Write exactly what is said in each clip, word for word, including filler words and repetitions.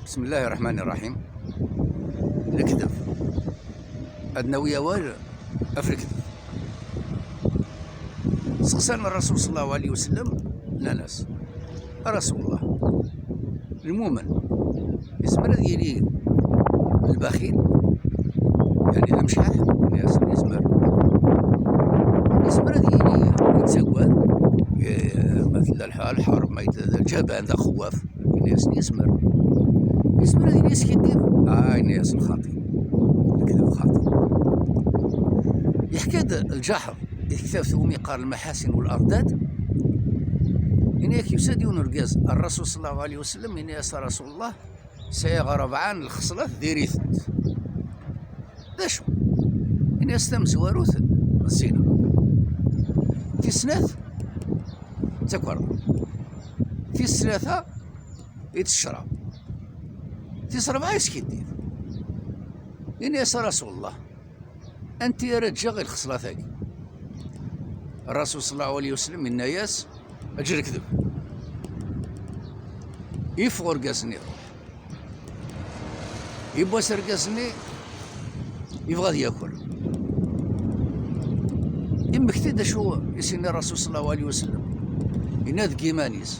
بسم الله الرحمن الرحيم. الكذب. Ad nawi awal ɣef lekdeb. Seqsan Rrasul sallallahu alayhi wa sallam, nnan-as: "A Rasul Allah, lmumen yezmer ad yili lbaxil, yeɛni d amecḥaḥ?" Nnan-as: "Yezmer." Yezmer ad yili yettagad, eh, ma tella lḥ-, lḥerb, ma yella d aǧaban, d axewwaf. Ini-asen: "Yezmer." "Yezmer ad yili yeskiddib?" Ah, ini-asen: "Xaṭi. Lekdeb xaṭi." Yeḥka-d Lǧaḥeḍ di tektabt umi qqar Lmaḥasin wal Adad, ini-ak yusa-d yiwen urgaz ar Rasul sallallahu alayhi wa sallam, ini-as: "A Rasul Allah, sɛiɣ rebɛa n lxeṣlat diri-tent." "D acu?" Ini-as: "Tamezwarut d zzina. Tis snat d takerḍa. Tis tlata d ccrab. Tis rebɛa yeskiddib." Ini-as: "A Rasul Allah, anti ara ǧǧeɣ i lxeṣlat-agi?" Rasul sallallahu alayhi wa sallam yenna-yas: "Eǧǧ lekdeb." Yeffeɣ urgaz-nni, iruḥ. Yiwwas argaz-nni yebɣa ad yaker. Immekti-d acu i s-yenna Rasul sallallahu alayhi wa sallam. Yenna deg yiman-is,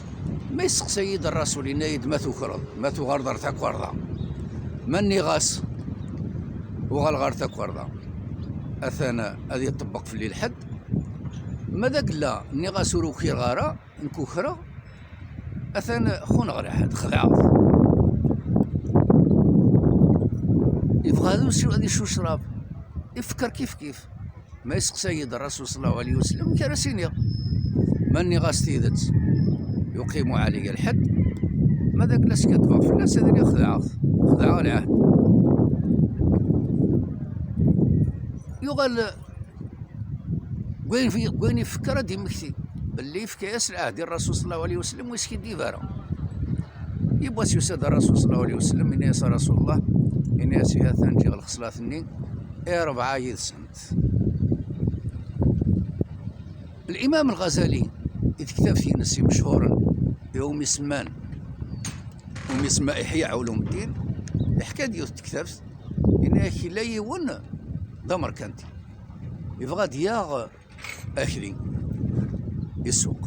ma yesteqsa-yi-d Rasul, yenna-yi-d: "Ma tukreḍ, ma tuɣaleḍ ar takerḍa?" Ma nniɣ-as: "Uɣal ɣer takerḍa," atan ad iṭebbeq fell-i lḥedd. Ma d agella nniɣ-as: "Ur ukireɣ ara, nekk ukreɣ," atan xuneɣ lɛahd, xedɛeɣ-t. Yebɣa ad usi-, ad icucrab. Ifekker kif kif. Ma yesteqsa-yi-d Rasul sallallahu alayhi wa sallam, amek ara s-iniɣ? Ma nniɣ-as tidet, yuqimu ɛaliya lḥedd. Ma d agella skaddbeɣ fell-as, ad iniɣ xedɛeɣ-t, xedɛeɣ lɛahd. Yuɣal deg wayen fi-, deg wayen ifekker ad d-immekti belli yefka-yas lɛahd i Rasul sallallahu alayhi wa sallam, ur yeskiddib ara. Yiwwas yusa-d Rasul sallallahu alayhi wa sallam, yenna-yas: "A Rasul Allah," yenna-yas: "Ihi atan ǧǧiɣ lxeṣlat-nni i rebɛa yid-sent." Limam Lɣazali, di tektabt-ines imechuren, iwumi semman, umi semma Iḥya Ulumuddin, iḥka-d yiwet n tektabt, yenna-yak yella yiwen d amerkanti, yebɣa ad yaɣ akli i ssuq.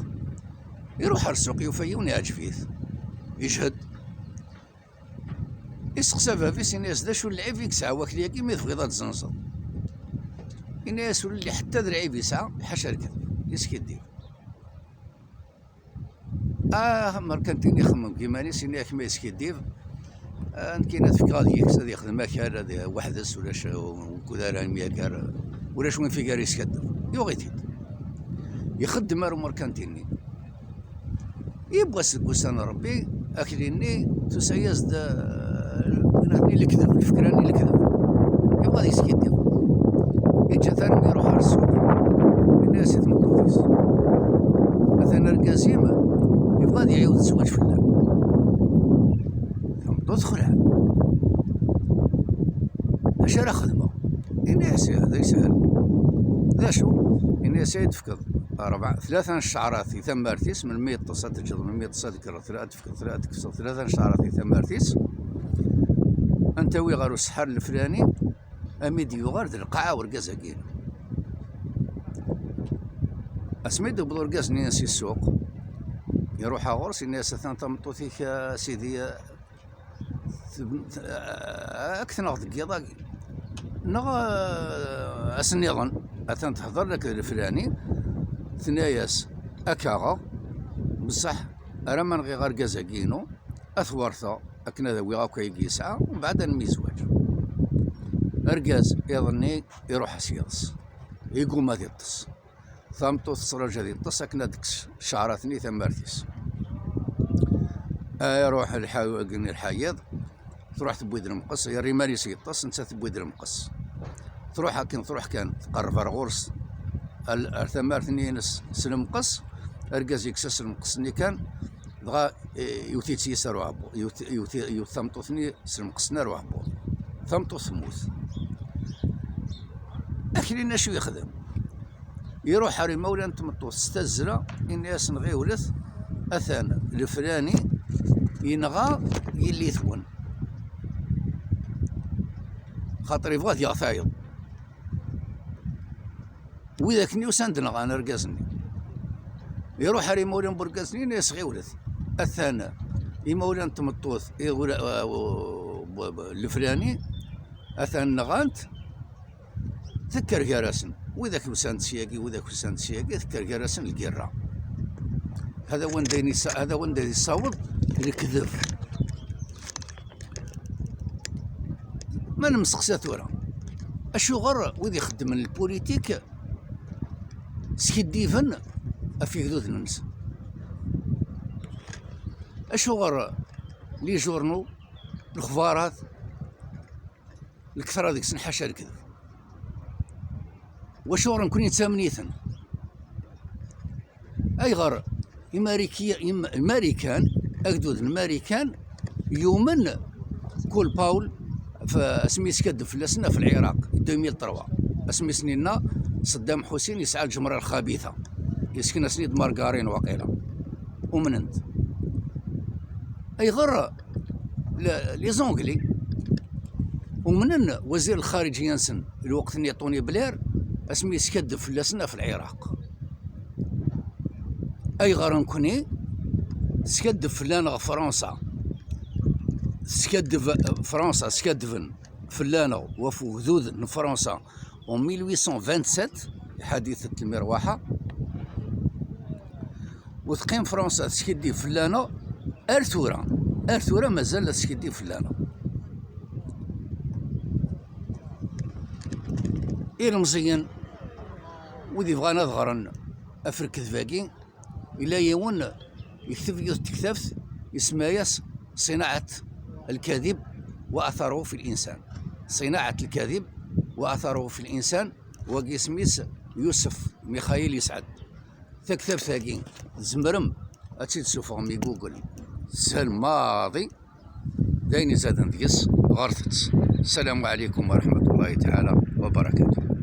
Iruḥ ar ssuq, yufa yiwen iɛǧeb-it, yejhed. Iseqsa bab-is, ini-as: "D acu n lɛib i yesɛa wakli-agi mi tebɣiḍ ad tzenzeḍ?" Ini-as: "Ur yelli ḥetta d lɛib yesɛa, ḥaca lkedb, yeskiddib." Ah, amerkanti-nni ixemmem deg yiman-is, ini-ak ma yeskiddib, ah, nekkini ad fkeɣ ad yeks, ad yexdem akal, ad weḥd-s, ulac, uh, wukud ara yemyager, ulac win figar yeskaddeb. Yuɣ-it-id. Ixeddem ar umerkanti-nni. Yiwwas deg wussan n Ṛebbi, akli-nni tusa-yas-d, eh, winat-nni lekdeb, lefkra-nni lekdeb. Yebɣa ad yeskiddib. Yeǧǧa-t armi iruḥ ɣer ssuq. Yenna-yas i tmeṭṭut-is: "Atan argaz-im yebɣa ad iɛiwed zzwaǧ fell-am." Tameṭṭut texleɛ. "D acu ara xedmeɣ?" Ini-as: "D yeshel." "D acu?" Ini-as: "Ad yi-d-tefkeḍ rebɛa, tlata n cceɛrat i tamart-is, melmi yeṭṭes ad teǧǧeḍ, melmi yeṭṭes ad tekkreḍ, tla-, ad tefkeḍ, tla-, ad tekkseḍ tlata n cceɛrat i tamart-is, ad n-tawi ɣer useḥḥar leflani, a mi d-yuɣal d lqaɛa urgaz-agi-inu." Asmi d-yewweḍ urgaz-nni si ssuq, iruḥ ɣur-s, yenna-yas: "Atan tameṭṭut-ik, a sidi, teb-, t-, ad k-tenɣ deg yiḍ-agi. Neɣ, eh, ass nniḍen, atan tehder akked leflani, tenna-yas: 'Ad k-aɣeɣ, beṣṣeḥ ara ma nɣiɣ argaz-agi-inu, ad t-werteɣ akken ad awiɣ akk ayen yesɛa, mbeɛd ad nemmizwaǧ.'" Argaz iḍ-nni iruḥ-as yiḍes, igumma ad iṭṭes. Tameṭṭut tettraǧu ad iṭṭes akken ad d-tekkes cceɛrat-nni tamart-is. Iruḥ lḥa-, lḥayiḍ, truḥ tewwi-d lemqes, yerra iman-is yeṭṭes, nettat tewwi-d lemqes. Truḥ akken, truḥ kan, tqerreb ar ɣur-s, ar, ar tamart-nni-ines s lemqes, argaz yekkes-as lemqes-nni kan, dɣa, eh, iwet-itt yis ar uɛebbuḍ, iwet, iwet, iwet tameṭṭut-nni s lemqes-nni ar uɛebbuḍ. Tameṭṭut temmut. Akli-nni acu yexdem? Iruḥ ar imawlan n tmeṭṭut s tazzla, ini-asen: "Ɣiwlet, atan leflani yenɣa yelli-twen." xaṭer yebɣa ad yaɣ tayeḍ. Widak-nni usan-d nɣan argaz-nni. Iruḥ ar imawlan n urgaz-nni, yesɣiwlet. Atan imawlan n tmeṭṭut, i ura-, uh, uh, leflani, atan nɣan-t, tekker gar-asen. Widak usan-d syagi, widak usan-d syagi, tekker gar-asen lgirra. Hada wanda i nisa-, hada wanda yessaweḍ lekdeb. Ma nemseqsa tura, acuɣer wid ixeddmen lpulitik skiddiben ɣef yegduden-nsen? Acuɣer les journaux, lexbarat, lketṛa deg-sen ḥaca lekdeb? Wacuɣer nekkni nettamen-iten? Ayɣer Imariki-, im-, Marikan, agdud n Marikan, yumen Col Paul, f-, asmi yeskaddeb fell-asen ɣef Lɛiraq, deux mille trois, asmi sen-yenna Saddam Ḥusin yesɛa lǧemra lxabitha, yesken-asen-id margarin waqila, umnen-t. Ayɣer le-, les Anglais umnen wazir lxariǧiya-nsen lweqt-nni Tony Blair asmi yeskaddeb fell-asen ɣef Lɛiraq? Ayɣer nekkni teskaddeb fell-aneɣ Fransa? Teskaddeb Fransa, skaddben fell-aneɣ ɣef ugdud n Fransa en mille huit cent vingt-sept, ḥadithet lmirwaḥa, u teqqim Fransa teskiddib fell-aneɣ ar tura. Ar tura mazal la teskiddib fell-aneɣ. Ilemẓiyen, wid yebɣan ad ɣren ɣef lekdeb-agi, yella yiwen yekteb yiwet tektabt, isemma-yas صناعة الكذب وأثره في الإنسان. صناعة الكذب وأثره في الإنسان. Wagi isem-is Yusef Mixayil Yesɛed. Taktabt-agi tzemrem ad tt-id-sufɣem i Google. Teshel maḍi. D ayen izaden deg-s, ɣret-tt. السلام عليكم ورحمة الله تعالى وبركاته.